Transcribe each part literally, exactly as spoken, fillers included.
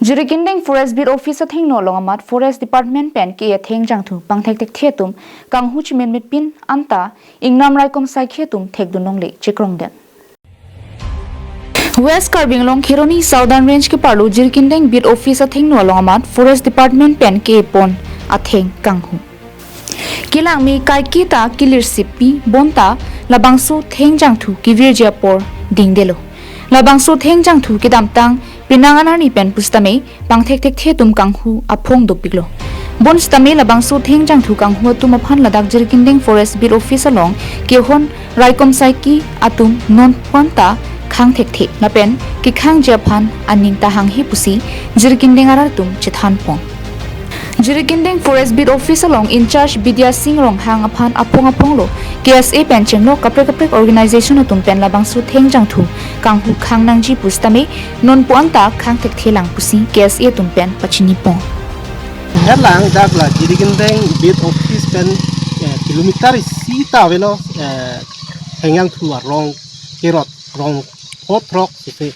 Jirikindeng Forest Beat Office athengno along amat Forest Department pen ke atheng jangthu pangthekthekthe atum kanghu chimenmetpin anta ingnam raikom saikhi atum thekdun longle chekrongdun. West Karbi Anglong Kheroni Southern Range keparlo Jirikindeng Beat Office athengno along amat Forest Department pen ke pon atheng kanghu. Kelangme kaiketa kilirsippi bonta labangso theng jangthu kevirji apor dingdelo. Labangso theng jangthu kedamtang penang anarni pen pusitame pangthekthekthe atum kanghu aphong dopiklo. Bonsitame labangso theng jangthu kanghu atum aphan ladak Jirikindeng Forest Beat Office along kehon raikom saikhi atum non pon ta khangthekthe lapen kekhangji aphan aning ta hanghe pusi Jirikindeng arat atum chethanpon. Jirikindeng Forest Beat Office along in-charge Bidya Singh Ronghang aphan aphong aphonglo K S A pen chenglok kaprek kaprek organization atum pen labangso theng jangthu kanghu khang nangji pusitame non pon ta khangthekthe lang pusi K S A atum pen pachinipon. Herlang dak la Jirikindeng Beat Office pen, eh, kilometer isi ta avelo, eh, theng jangthu arong kerot rong pho throk sese.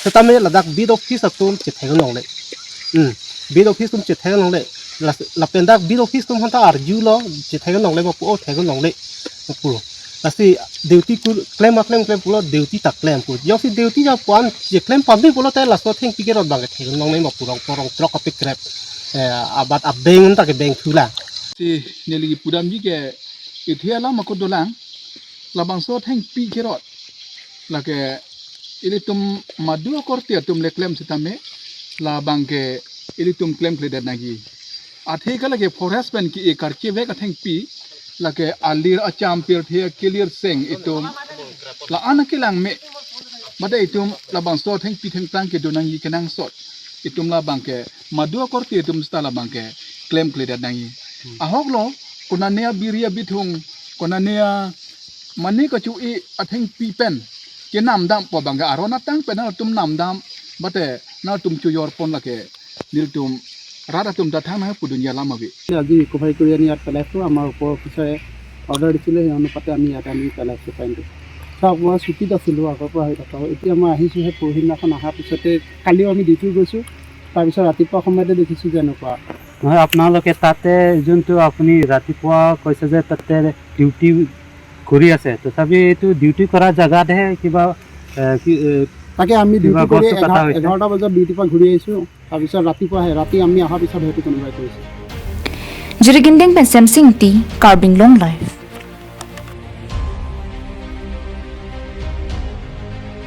Setame ladak Beat Office atum chethek longle. Hmm. Beat Office atum chethek longle. Las-, lapen dak Beat Office atum aphan ta arjulo chethek longle ma pu, o thek longle ma pu. Lasi duty kur klem ma klem klem pulo duty ta klem pu. Jongsi duty ja puan cheklem pame pulote laso thengpi kerot abang thek longle ma pu rong pho rong throk kapikrep. Eh, abat abeng ta kebeng thulang. Si neli pudamji ke ithe alam ako dolang labangso thengpi kerot lake ilitum madu akorte atum le klem sitame labang ke ilitum klemkledet nangji. Athe ke lake forest pen ke ekarchevek athengpi lake alir acham pirthe kelir seng itum la-an akelangme. Mate itum labangso thengpi thengphrang kedo nangji kenangsot itum labang ke madu akorte atum seta labang ke klemkledet nangji. Ahoklo konane abiri abithung, konane a mane kachu-i athengpi pen kenamdampo abang ke aron atang pen nangtum namdam mate nangtum chojorpon lake nelitum rat atum ta thangnat pudun alam ave. আজি ৰিকভাৰী কৰি আনি ইয়াত পেলাইছোঁ। আমাৰ ওপৰ অফিচাৰে অৰ্ডাৰ দিছিলে, সেই অনুপাতে আমি ইয়াত আনি পেলাইছোঁ ফাইনটো। ছাৰ, মই ছুটীত আছিলোঁ, আগৰ পৰা হৈ থকা। এতিয়া মই আহিছোঁহে, পৰহিদিনাখন অহাৰ পিছতে কালিও আমি ডিউটি গৈছোঁ। তাৰপিছত ৰাতিপুৱা সময়তে দেখিছোঁ যে এনেকুৱা। নহয়, আপোনালোকে তাতে যোনটো আপুনি ৰাতিপুৱা কৈছে যে তাতে ডিউটি কৰি আছে, তথাপি এইটো ডিউটি কৰা জেগাতহে কিবা, এ, কি, এ, তাকে আমি কিবা ডিউটি কৰি গছটো কটা এঘাৰ-, হৈছে। এঘাৰটা বজাত ডিউটিৰ পৰা ঘূৰি আহিছোঁ। তাৰপিছত ৰাতিপুৱা আহে, ৰাতি আমি অহাৰ পিছত সেইটো কোনোবাই কৰিছে। Jirikindeng pen Semsing Ingti, Karbi Anglong Live.